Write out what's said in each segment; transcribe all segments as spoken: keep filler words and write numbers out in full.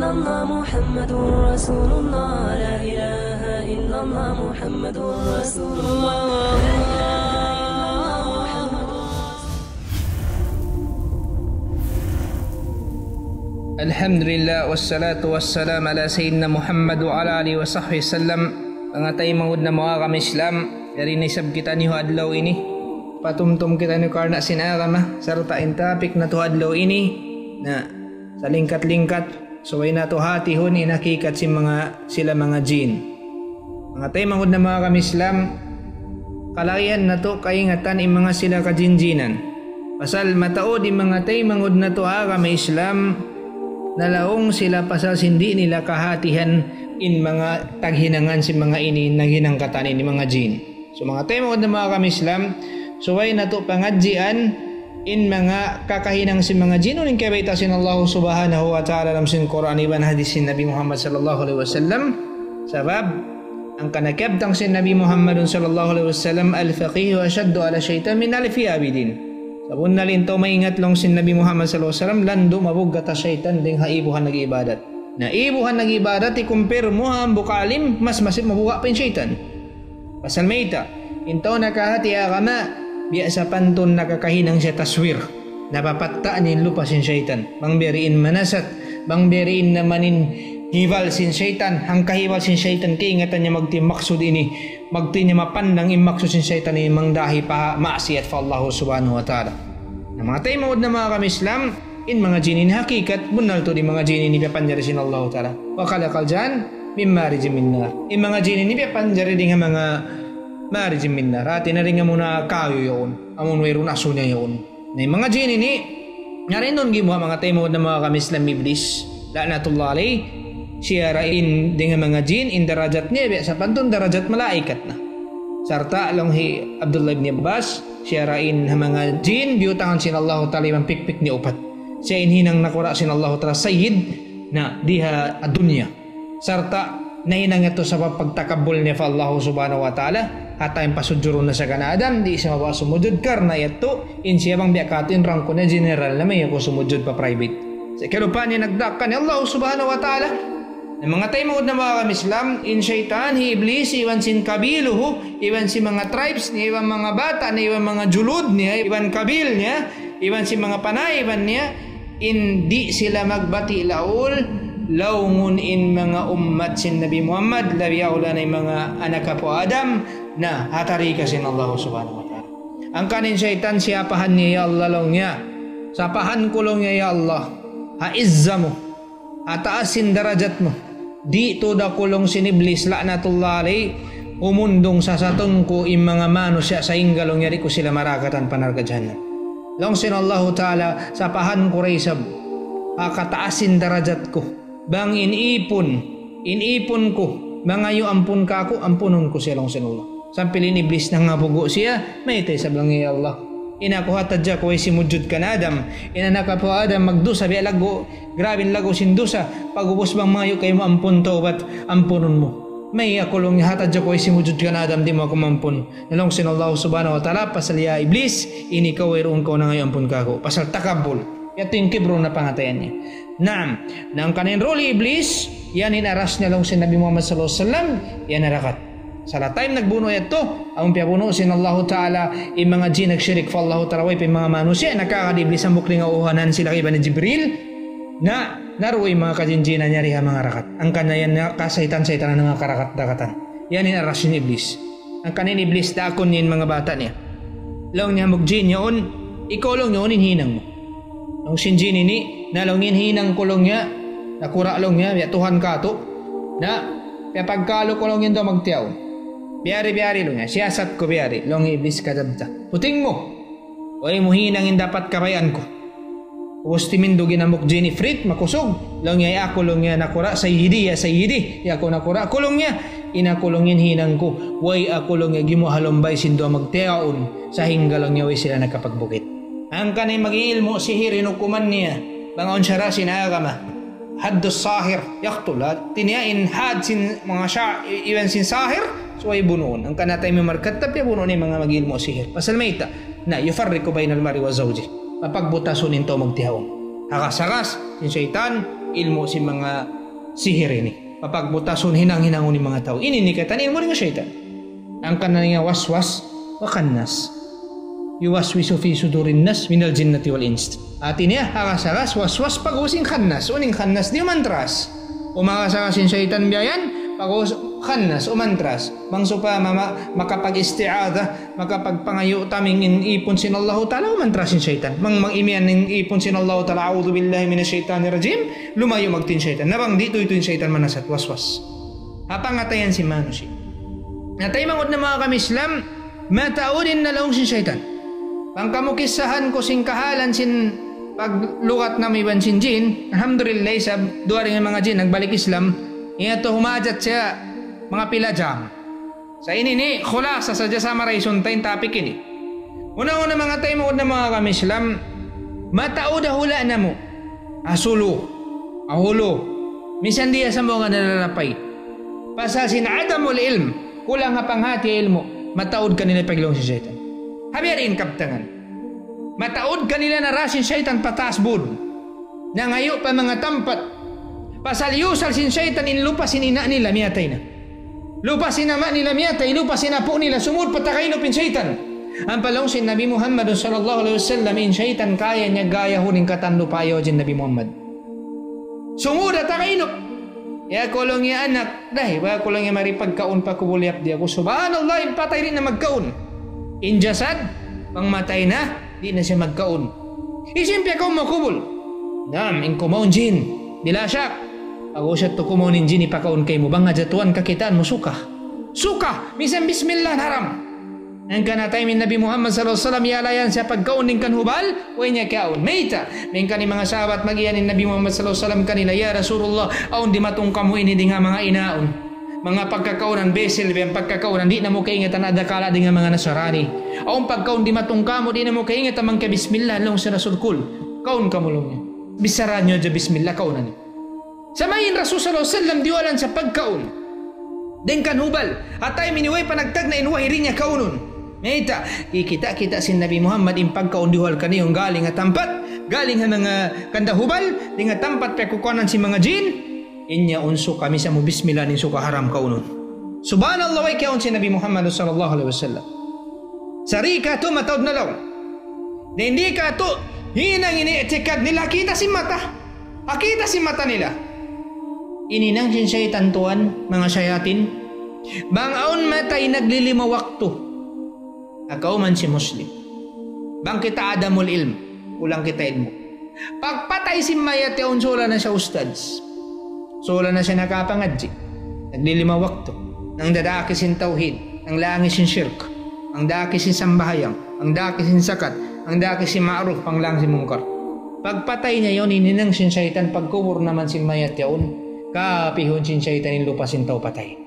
الله محمد رسول الله، لا إله إلا الله محمد رسول الله، لا إله إلا الله محمد رسول الله. Alhamdulillah, wassalatu wassalam ala Sayyidina Muhammad wa ala alihi wa sahbihi wasallam. Manga taymanghud namu' ha agama Islam, yari na isab kitaniyu ha adlaw ini. Patumtum kitaniyu karna' sin agama, sarta' in topic natu' ha adlaw ini, na salingkat-lingkat, subay natu' hatihun in hakikat sin manga sila manga jin. Manga taymanghud namu' ha agama Islam, kalagihan natu' kaingatan in manga sila kajinjinan. Pasal mataud in manga taymanghud natu' ha agama Islam, nalaung sila pasal sin di' nila kahatihan in manga taghinangan sin manga ini, naghinang katan ini manga jin. So, manga taymanghud namu' ha agama Islam, subay natu' pangadjian in manga kakahinang sin manga jin, unu in kiyabayta' sin Allah Subhanahu wa Ta'ala ha lawm sin Qur'an iban hadith sin Nabi Muhammad sallallahu alayhi wasallam. Sabab, hangkan kiyabtang sin Nabi Muhammad sallallahu alayhi wasallam, الفقيه أشد على الشيطان من ألف عابد. Sabunnal in tau maingat laung sin Nabi Muhammad sallallahu alayhi wasallam, landu' mabugat ha saytan dayn ha ibuhan nag-ibadat. Na ibuhan nag-ibadat, i-compare mu ha hambuuk alim, mas masi mabugat pa in saytan. Pasal mayta', in tau nakahati agama, biya' sapantun nakakahinang siya taswir. Napapatta' niya in lupa sin saytan. Bang biya' diin manasat, bang biya' diin naman in hibal sin saytan, hangka hibal sin saytan, kaingatan niya magtuy maksud ini, magtuy niya mapandang in maksud sin saytan ini, mangdahi pa maksiat pa Allah Subhanahu wa Ta'ala. Na manga taymanghud namu' ha agama Islam, in manga jin ini hakikat, bunnal tuud in manga jin ini piyapanjari sin Allah Ta'ala. وخلق الجان من مارج من نار. In manga jin ini piyapanjari dayn ha manga marij min nar. Hati niya dayn ha manga kayu yaun. Amun wayruun asu niya yaun. Na in manga jin ini, yari na in gimuwa' manga taymanghud namu' ha agama Islam Iblis. La'natullah alayh. Siya ra in dayn ha manga jin, in darajat niya, biya' sapantun darajat malaikat na. Sarta' laung hi Abdullah ibn Abbas, siya ra in ha manga jin, biyutangan sin Allahu Ta'ala iban pikpik niya upat. Siya in hinang nakura' sin Allahu Ta'ala sayyid na di ha dunya. Sarta' nahinang yadtu sabab pagtakabbul niya pa Allah Subhanahu wa Ta'ala, hatta in pasujurun na sa kan Adam, di' siya mabaya' sumujud karna' yadtu, in siya bang biya' katu' in rangku niya general na, mayta' aku sumujud pa private. Sa' kalu pa niya nagdaak kaniya Allah Subhanahu wa Ta'ala. Na manga taymanghud namu' ha agama Islam, in saytan, hi Iblis, iban sin kabiluhu, iban sin manga tribes niya, iban manga bata' niya, iban manga julud niya, iban kabil niya, iban sin manga panaiban niya, in di' sila magbati' laung, laungun in manga ummat sin Nabi Muhammad, labi awla na in manga anak apu' Adam, na ha tarika sin Allah Subhanahu wa Ta'ala. Hangkan in saytan, siyapahan niya, "Ya Allah," laung niya. "Sapahan ku," laung niya, "ya Allah, ha izza mu, ha taas sin darajat mu. Di' tuud aku," laung sin Iblis, la'natullah alayh, "humundung sasatun ku in manga manusiya' sahingga," laung niya, "di' ku sila marakatan pa narka' jahannam." Laung sin Allahu Ta'ala, "Sapahan ku da isab ha kataas sin darajat ku. Bang in ipun, in ipun ku, mangayu' ampun kāku', ampunun ku siya," laung sin Allah. Sampay in Iblis nangabugu' siya, "Mayta' isab," laung niya, "ya Allah. In aku hatadja aku way simujud kan Adam. In anak apu' Adam magdusa biya' laggu', grabi in laggu' sin dusa. Pag'ubus bang mangayu' kaymu ampun tawbat, ampunun mu. Mayta' aku," laung niya, "hatadja aku way simujud kan Adam, di' mu aku mampun?" Na laung sin Allah Subhanahu wa Ta'ala, "Pasal ya Iblis, in ikaw wayruun kaw nangayu' ampun kāku'. Pasal takabbul." Yadtu in kibru na pangatayan niya. Naam, na hangkan in rule hi Iblis, yan in aras niya laung sin Nabi Muhammad sallallahu alayhi wasallam, yan in rakat. Sa' time nagbunu' yadtu, amun piyabunu' sin Allahu Ta'ala, in manga jin nagshirik pa Allahu Ta'ala, way pa in manga manusiya', nakagad hi Iblis hambuuk dayn ha uhanan sila kaibanan hi Jibril, na, naruun in manga kajinjinan niya di ha manga rakat. Hangkan na yan na kasaytan-saytanan na manga karakat-rakatan. Yan in aras sin Iblis. Hangkan in Iblis daakun niya in manga bata' niya. Laung niya hambuuk jin yaun, "Ikaw," laung niya, "unu in hinang mu?" Laung sin jin ini, "Na," laung niya, "in hinang ku," laung niya, "nakura'," laung niya, "biya' Tuhan kātu'. Na, piyapagkalu ku," laung niya, "in duwa magtiyaun. Biyari, biyari," laung niya, "siyasat ku biyari." Laung hi Iblis, "Kadabta. Puting mu. Way mu hinang in dapat kabayaan ku." Ubus timindug in hambuuk jin ifrit, makusug. Laung niya, "In aku," laung niya, "nakura', sayyidi, ya sayyidi. In aku nakura', aku," laung niya, "in aku," laung niya, "in hinang ku, way aku," laung niya, "gimuwa' ha lawm bay sin duwa magtiyaun. Sahingga," laung niya, "way sila nakapagbukit." Hangkan in mag-iilmu' sihir, in hukuman niya, bang awn sara' sin agama, haddus sahir, yaqtul. Hati niya in had sin manga sha-, iban sin sahir, subay bunuun. Hangkan na time Umar Khattab, piyabunu' niya in manga mag-iilmu' sihir. Pasal mayta'? Na, yufarriqu baynal mar'i wa zawjih. Mapagbutasun in tau magtiyaun. Agas-agas sin saytan, ilmu' sin manga sihir ini. Papagbutasun hinang-hinangun in manga tau. Ini in katan ilmu' dayn ha saytan. Hangkan na niya waswas wa khannas. Yuwaswisu fi sudurin nas minal jinnati wal ins. Hati niya, agas-agas waswas pag-ubus in khannas. Unu in khannas? Di' umantras. Umagas-agas in saytan biya' yan, pag-ubus khannas, umantras. Bang supaya ma-, ma-, makapag-isti'adha, makapagpangayu' taming in ipun sin Allahu Ta'ala, umantras in saytan. Mang, mang imiyan in ipun sin Allahu Ta'ala, "A'udhu billahi minash shaytanir rajim," lumayu' magtuy in saytan. Na bang di' tuytuy in saytan manasat, waswas. Ha pangatayan sin manusiya'. Na taymanghud namu' ha agama Islam, mataud in nalaung sin saytan. Bang kamu kissahan ku sin kahalan sin paglugat namu' iban sin jin, alhamdulillah, isab duwa dayn ha manga jin nagbalik Islam, yadtu humajat siya manga pila jam. Sa' ini ini, khulasa sadja, summarize ta in topic ini. Una-una, manga taymanghud namu' ha agama Islam, mataud ha hula' namu'. Ha sulu', ha hulu'. Minsan di' sambungan na lalapay. Pasal sin adamul ilm, kulang ha panghati ilmu', mataud kanila paglaung sin saytan. Ha biya' diin kabtangan. Mataud kanila nara sin saytan pa taas bud. Nangayu' pa manga tampat. Pasal iyusal sin saytan in lupa sin ina' nila miyatay na. Lupa sin ama' nila miyatay, lupa sin apu' nila, sumud pa tagainup in saytan. Ampa laung sin Nabi Muhammad sallallahu alayhi wasallam, in saytan kaya niya gayahun in katan lupa, ayaw jin Nabi Muhammad. Sumud ha tagainup. Ya, laung niya, anak, dahi, bang laung niya mari pagkaun pa kubul, yap di' aku. Subhanallah, in patay di' na magkaun. In jasad, bang matay na, di' na siya magkaun. Hisiyu in piyakaun mu ha kubul? Naam, in kumaun jin. Bila shak. Pag-ubus yadtu kumaun in jin, hipakaun kaymu. Bang hadja tuwan kakitaan mu, suka. Suka! Minsan bismillah haram. Hangkan ha time in Nabi Muhammad sallallahu alayhi wasallam, iyalayan siya pagkaun dayn kan hubal, way niya kiyaun. Mayta'? Hangkan in manga sahabat magiyan in Nabi Muhammad sallallahu alayhi wasallam kanila, "Ya Rasulullah, awn dimatung kāmu' ini dayn ha manga inaun. Manga pagkakaunan, besil biya' yan pagkakaunan, di' namu' kaingatan adakala dayn ha manga Nasrani. Awn pagkaun dimatung kāmu', di' namu' kaingatan magka bismillah," laung sin Rasul, "Kul, kaun kamu," laung niya. "Bichara niyu hadja bismillah, kaun na niyu." Sa' mayan in Rasul sallallahu alayhi wasallam diyuwalan siya pagkaun dayn kan hubal. Ha time ini way pa nagtagna' in wahi, di' niya kaunun. Mayta', kikita'-kita' sin Nabi Muhammad in pagkaun diyuwal kaniya galing ha tampat, galing ha manga kanda hubal, dayn ha tampat piyagkukuwanan sin manga jin, in yaun suka, misan mu bismillah in suka haram kaunun. Subhanallah, way kiyaun sin Nabi Muhammad sallallahu alayhi wasallam. Sa' di' katu' mataud nalaung. Na di' katu' hinang in i'tikad nila, kita' sin mata. Ha kita' sin mata nila. In hinang sin saytan tuwan, manga shayatin. Bang awn matay naglilima waktu. Ha kawman sin Muslim. Bang kita adamul ilm, kulang kita ilmu'. Pagpatay sin mayat yaun, sula' na siya ustadz. Sula' na siya nakapangadji'. Naglilima waktu. Nangdadaki sin tawhid. Nanglangi sin shirk. Nangdaki sin sambahayang. Nangdaki sin zakat. Nangdaki sin ma'ruf. Nanglangi sin mungkar. Pagpatay niya yaun, in hinang sin saytan, pagkubul naman sin mayat yaun, kapihun sin saytan in lupa sin tau patay.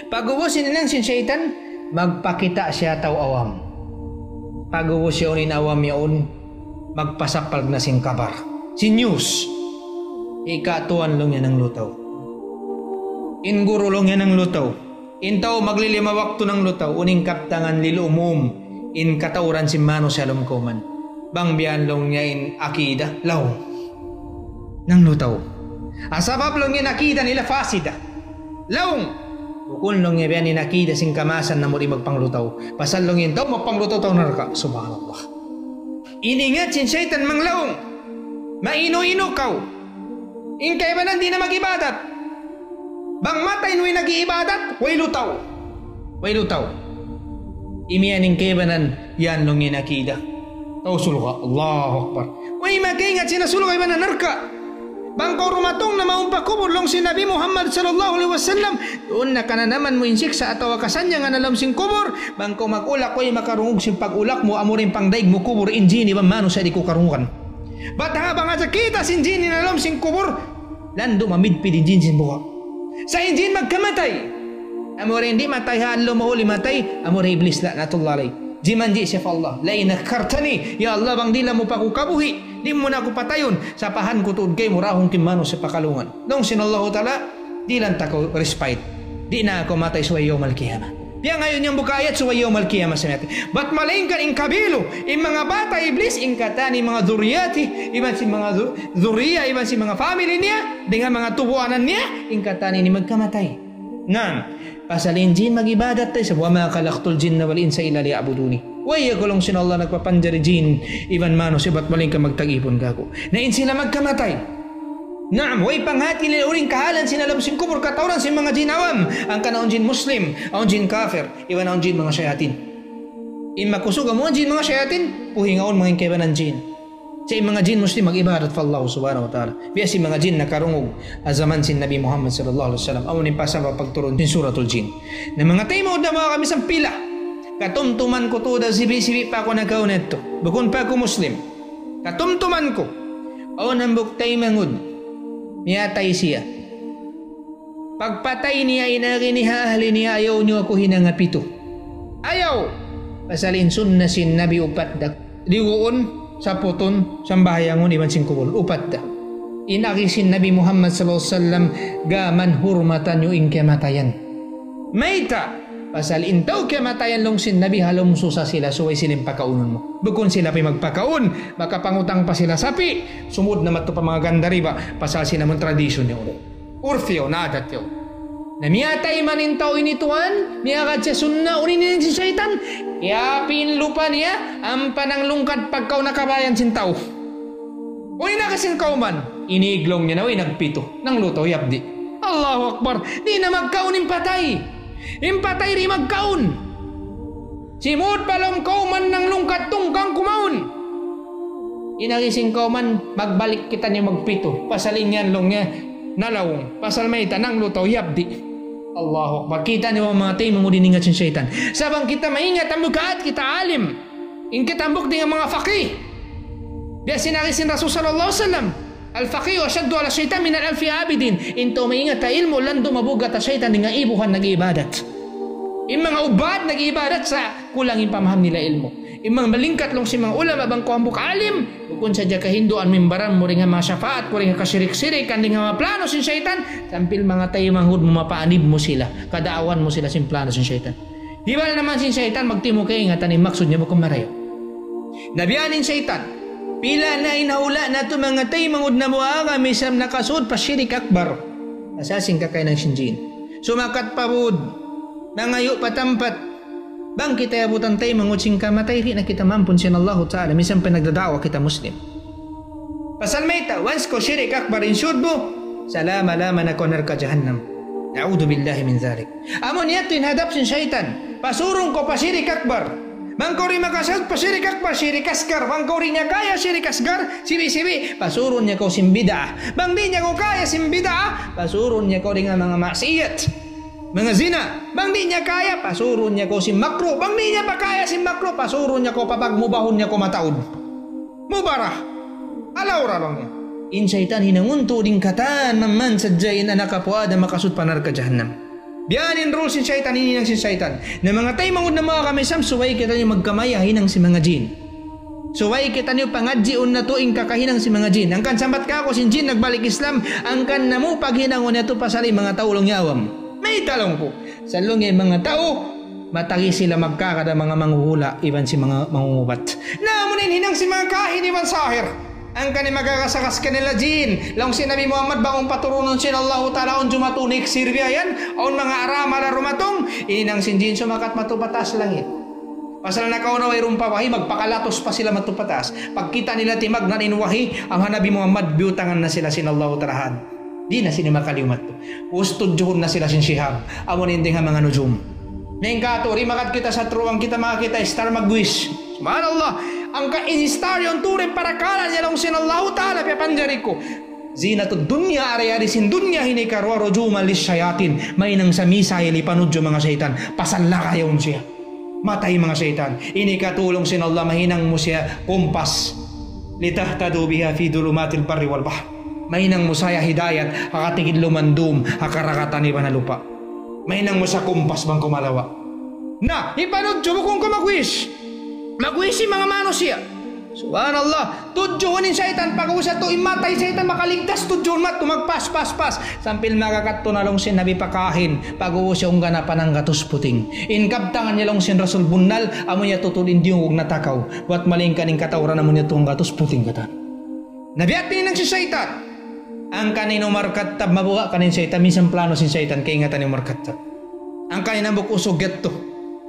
Pag'ubus in hinang sin saytan, magpakita' siya tau awam. Pag'ubus yaun in awam yaun, magpasaplag na sin kabar. Sin news. Ikaw tuwan laung niya nanglutaw. In guru laung niya nanglutaw. In tau maglilima waktu nanglutaw. Unu in kabtangan lil umum. In katauran sin manusiya' ha lawm kawman. Bang biya' yan laung niya in akida, laung. Nanglutaw. Sabab laung niya in akida nila fasida. Laung. Bukun laung niya biya' yan in akida sin kamaasan, amu di' magpanglutaw. Pasal laung niya in tau magpanglutaw tau narka'. Subhanallah. In ingat sin saytan manglaung. Mainu-inu kaw. In kaibanan di' na mag-ibadat. Bang matay in way nag-iibadat, way lutaw. Way lutaw. Imiyan in kaibanan, yan laung in akida. Tau surga', Allahu Akbar. Way makaingat sin surga' iban narka'. Bang kaw dumatung na mawn pa kubul, laung sin Nabi Muhammad sallallahu alayhi wasallam, duun na kananaman mu in siksa' atawa kasannyangan ha lawm sin kubul, bang kaw mag-ulak, way makarungug sin pag-ulak mu, amu ra in pangdaig mu kubul, in jin iban manusiya' di' kaw karungugan. Bat ha bang hadja kita' sin jin in ha lawm sin kubul, landu' mamidpid in jin sin buga'. Sa' in jin magkamatay. Amu ra in di' matay ha adlaw mahuli matay, amu ra Iblis la'natullah alayh. Jimanji' siya pa Allah. "لئن أخرتني, ya Allah, bang dihilan mu pa aku kabuhi', di' mu na aku patayun, sapahan ku tuud kaymu, dahun ku in manusiya' pa kalungan." Laung sin Allahu Ta'ala, dihilan ta kaw respite. Di' na kaw matay subay yawmal qiyamah. Piyangayu' niya hambuuk ayat subay yawmal qiyamah sa miyatay. Bat malaingkan in kabilu, in manga bata' iblis, in katan in manga dhurriyati, iban sin manga dhu-, dhurriya, iban sin manga family niya, dayn ha manga tubuanan niya, in katan ini magkamatay. Naam, pasal in jin mag-ibadat da isab, وما خلقت الجن والإنس إلا ليعبدون. Way aku laung sin Allah nagpapanjari jin, iban manusiya' bat malaingkan magtag-ipun kāku'. Na in sila magkamatay. Naam, way panghati nila unu in kahalan sin ha lawm sin kubul, katauran sin manga jin awam, hangkan awn jin Muslim, awn jin kafir, iban awn jin manga shayatin. In makusug amu in jin manga shayatin, puhingaun manga in kaibanan jin. Sa' in manga jin Muslim mag-ibadat pa Allah subhanahu wa ta'ala. Biya' sin manga jin nakarungug ha jaman sin Nabi Muhammad sallallahu alayhi wasallam. Amu in pasal pagturun sin Suratul Jin. Na manga taymanghud na manga kami sampila. Katumtuman ku tuud da sibi'-sibi' pa aku nakauna yadtu. Bukun pa aku Muslim. Katumtuman ku. Awn hambuuk taymanghud. Miyatay siya. Pagpatay niya in agi niya, ahli niya, ayaw niyu aku hinanga pitu. Ayaw! Pasal in sunna sin Nabi upat da. Liguun, saputun, sambahayangun, iban sin kubul. Upat da. In agi sin Nabi Muhammad sallallahu alayhi wasallam, gām hurmatan niyu in kiyamatayan. Mayta'? Pasal in tau kiyamatayan laung sin Nabi ha lawm susa sila, subay sila in pakaunun mu. Bukun sila pa in magpakaun, makapangutang pa sila sapi', sumud na madtu pa manga gandariba, pasal sin amun tradisyon niya unu. Urf yaun, adat yaun. Na miyatay man in tau ini tuwan, miyagad siya sunna, unu in hinang sin saytan, kiyapin lupa niya, ampa nanglungkat pagkaun ha kabayaan sin tau. Unu in agi sin kawman, iniglaw niya na, way nagpitu, nanglutaw, yabdi'. Allahu Akbar, di' na magkaun in patay. In patay di' magkaun. Simud pa lawm kawman nanglungkat tungkang kumaun. In agi sin kawman, magbalik kitaniyu magpitu. Pasal in yan laung niya, nalaung. Pasal mayta', nanglutaw, yabdi'. Allahu Akbar. Kita' niyu manga taymanghud in hinang sin saytan. Sa' bang kita maingat, hambuuk kaat kita alim. In kita hambuuk dayn ha manga faqih. Biya' sin agi sin Rasul sallallahu alayhi wasallam. الفقيه أشد على الشيطان من ألف عابد. In tau maingat ha ilmu', landu' mabugat ha saytan dayn ha ibuhan nag-iibadat. In manga ubbad nag-iibadat sa' kulang in pamaham nila ilmu'. In manga malingkat laung sin manga ulama bang kaw hambuuk alim, bukun sadja kahinduan mu in baran mu dayn ha manga shafaat ku, dayn ha kasirik-sirikan, dayn ha manga plano sin saytan, sampay manga taymanghud mu mapaanib mu sila, kadaawan mu sila sin plano sin saytan. Hibal naman sin saytan, magtimu' kaingatan in maksud niya bukun marayaw. Na biya' ini in saytan, pila na in ha hula' natu' manga taymanghud namu' agama Islam nakasud pa shirik akbar. Asal sin kakahinang sin jin. Sumakat pa būd, nangayu' pa tampat. Bang kita yabutan taymanghud sin kamatay, di' na kita maampun sin Allahu Ta'ala, misan pa nagdadaawa kita Muslim. Pasal mayta', once kaw shirik akbar in sud mu, salama-lama na kaw narka' jahannam. نعوذ بالله من ذلك. Amu niya yadtu in hadap sin saytan. Pasurun kaw pa shirik akbar. Bang kaw di' makasud pa shirik akbar, shirik asgar. Bang kaw di' niya kaya shirik asgar, sibi'-sibi', pasurun niya kaw sin bid'ah. Bang di' niya kaw kaya sin bid'ah, pasurun niya kaw dayn ha manga maksiyat. Manga zina. Bang di' niya kaya, pasurun niya kaw sin makruh. Bang di' niya pa kaya sin makruh, pasurun niya kaw pa pagmubahun niya kaw mataud. Mubarah. Alaw ra laung niya. In saytan hinangun tuud in katan, maman sadja in anak apu' Adam makasud pa narka' jahannam. Biya' ini in rule sin saytan, in hinang sin saytan. Na manga taymanghud namu' agama Islam, subay kitaniyu magkamaya ha hinang sin manga jin. Subay kitaniyu pangadjiun natu' in kakahinang sin manga jin. Hangkan sambat kāku' sin jin nagbalik Islam, hangkan namu' paghinangun natu' pasal in manga tau laung niya awam. Mayta' laung ku. Sa' laung niya in manga tau, matagi sila magkakada manga manghuhula', iban sin manga mangungubat. Na amu na in hinang sin manga kahin iban sahir. Hangkan in magagasagas kanila jin. Laung sin Nabi Muhammad, bang awn paturunun sin Allahu Ta'ala, awn jumatu next year biya' yan, awn manga aramal dumatung, in hinang sin jin sumakat madtu pa taas langit. Pasal nakauna wayruun pa wahi, magpakalatus pa sila madtu pa taas. Pagkita' nila timagna' in wahi, amu ha Nabi Muhammad, biyutangan na sila sin Allahu Ta'ala. Di' na sila makaliyu madtu. Ustudjuhun na sila sin Shihab. Amu na in dayn ha manga nujum. Na in katu', di' makakita' satru', bang kita makakita' star, mag-wish. Subhanallah. Hangkan in star yan tuud in parakala' niya laung sin Allahu Ta'ala, piyapanjari ku. زينة الدنيا, ari-ari sin dunya ini karuwa, رجوما للشياطين. Mahinang sa missile, ipanudju manga saytan. Pasal laka yaun siya. Matay manga saytan. Ini katu' laung sin Allah, mahinang mu siya kumpas. لتهتدوا بها في ظلمات البر والبحر. Mahinang mu siya hidayat, ha katigid lumandum, ha karakatan iban ha lupa'. Mahinang mu siya kumpas bang kaw malawa'. Na, ipanudju, bukun kaw mag-wish. Mag-wish in manga manusiya'. Subhanallah. Tudjuhun in saytan, pag-ubus yadtu, in mata sin saytan makaligtas, tudjuhun madtu, magpas, pas, pas. Sampay makakadtu na laung sin Nabi pa kahin, pag-ubus siya ungga' na pa nanggatus puting. In kabtangan niya laung sin Rasul bunnal, amu niya tuud in diyungug na takaw. Buwat malayngkan in katauran amu niya tuud nanggatus puting katan. Na biya' ha yan in hinang sin saytan. Hangkan in Umar Khattab, mabuga' kaniya in saytan, minsan plano sin saytan, kaingatan ni Umar Khattab. Hangkan in hambuuk usug yadtu.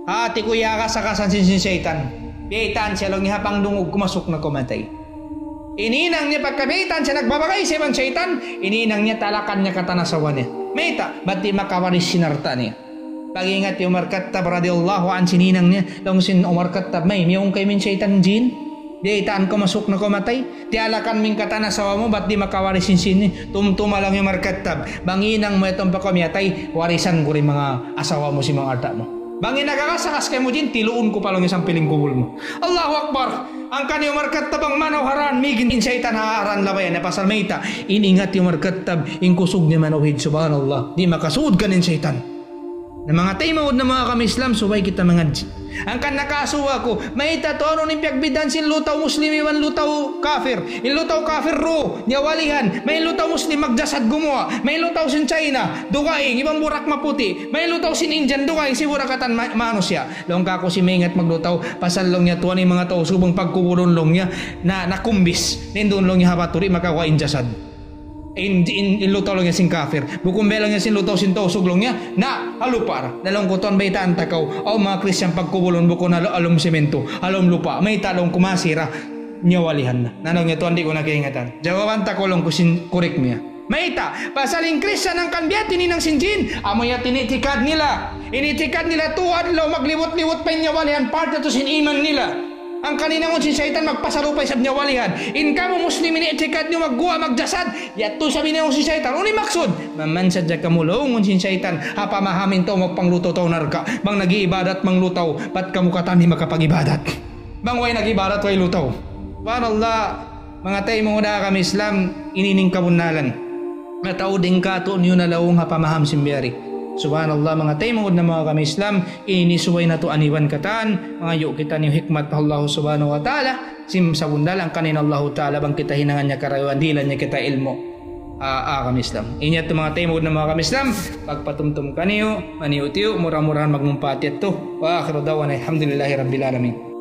Hati ku, iyakasakasan sin, sin saytan. Biyaytaan siya laung niya ha pangdungug, kumasuk na kaw matay. In hinang niya pagka biyaytaan siya, nagbabagay siya iban saytan, in hinang niya talakan niya katan asawa niya. Mayta', bat di' makawaris sin alta' niya. Pag-ingat hi Umar Khattab radiyallahu anhu sin hinang niya, laung sin Umar Khattab, "Mayta', miyungkay mu in saytan jin? Biyaytaan kaw masuk na kaw matay. Tiyalakan mu in katan asawa mu, bat di' makawaris sin sini? Tumtuma," laung hi Umar Khattab, "bang hinang mu yadtu pa kaw miyatay, warisan ku da in manga asawa mu sin manga alta' mu. Bang in nagkakasakas kaymu jin, tiluun ku pa laung niya sampay in kubul mu." Allahu Akbar! Hangkan hi Umar Khattab bang manaw ha dan, mīg in saytan ha dan labayan niya pasal mayta'. In ingat hi Umar Khattab, in kusug niya manawhid, subhanallah. Di' makasud kaniya in saytan. Na manga taymanghud namu' ha agama Islam, subay kita mangadji'. Hangkan nakasuwa aku, mayta' tuud unu in piyagbiddaan sin lutaw Muslim iban lutaw kafir. In lutaw kafir ru, niyawalihan. Mayta' in lutaw Muslim magjasad gumuwa'. Mayta' in lutaw sin China, dugaing, iban burak maputi'. Mayta' in lutaw sin Indian, dugaing, sin burak katan ma-, manusiya'. Laung ku, aku sin maingat maglutaw, pasal laung niya tuwan in manga Tausug bang pagkubulun laung niya, na, nakumbis. Nindun laung niya ha batu di' makawa' in jasad. In, in, in lutaw laung niya sin kafir. Bukun biya' laung niya sin lutaw sin Tausug laung niya, na, ha lupa' ra. Na laung ku tuwan baytaan ta kaw, awn manga Christian pagkubulun bukun ha lu-, ha lawm simintu, ha lawm lupa'. Mayta' laung ku masi ra, niyawalihan na. Na laung niya tuwan di' ku na kaingatan. Jawaban ta kaw laung ku sin correct niya. Mayta', pasal in Christian hangkan biya' ha yan in hinang sin jin, amu yan in i'tikad nila. In i'tikad nila tuud laung maglibut-libut pa in niyawalihan, parte yadtu sin iman nila. Hangkan hinangun sin saytan magpasarupa isab niyawalihan. In kamu Muslim in i'tikad niyu magguwa' magjasad, yadtu isab in hinangun sin saytan. Unu in maksud? Maman sadja kamu laungun sin saytan, ha pamaham in tau magpanglutaw tau narka'. Bang nag-iibadat manglutaw, bat kamu katan di' makapag-ibadat. Bang way nag-ibadat way lutaw. Subhanallah. Manga taymanghud ha agama Islam, ini in kabunnalan. Mataud in kātu'niyu na laung ha pamaham sin biya' ri. Subhanallah, manga taymanghud namu' ha agama Islam, ini subay natu' aniban katan, mangayu' kitaniyu hikmat pa Allah subhanahu wa ta'ala, sin sabunnal hangkan in Allah ta'ala bang kita hinangan niya karayawan, dihilan niya kita ilmu'. Ah, ha agama Islam. Ini yadtu manga taymanghud namu' ha agama Islam, pagpatumtum kaniyu, maniyu-tiyu, mura-murahan magmumpaat yadtu. Wa akhiru da'wana alhamdulillahi rabbil alamin.